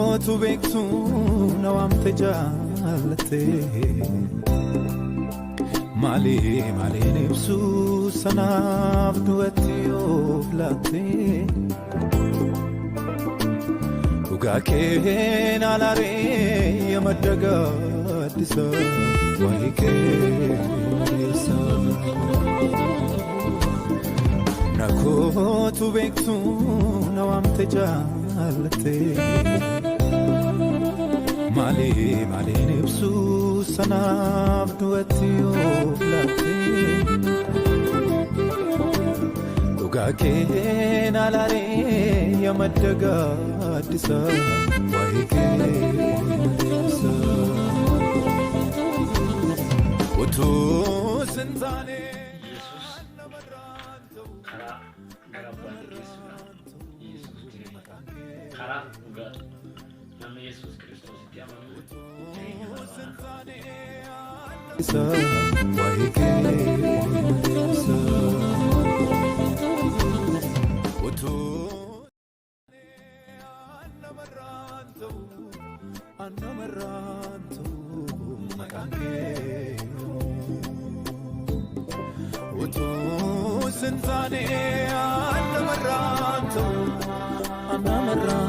Kootu beektu na waamte jaallatte. Maali maaliin ibsu sanaaf du'atti of laatte. Dhugaa kee naalaaree yamadda gaaddisa waa'ee keessa. Nakootu beektu na waamte jaallatte. Maali maaliin ibsu sanaaf du'atti of laatte. Dhugaa kee naalaaree yamadda gaaddisa waa'ee keessa. Utuu sin taane. Yesuus karaa gara abbaatti geessudha. Yesuus jireenya. Karaa dhugaa. Namni Yesuus Kiristoositti amanu jireenya bara baraa qaba. Waa'ee keessa. Utuu namarraan ta'u maqaan kee. Utuu sin taane namarraan ta'u namarraan.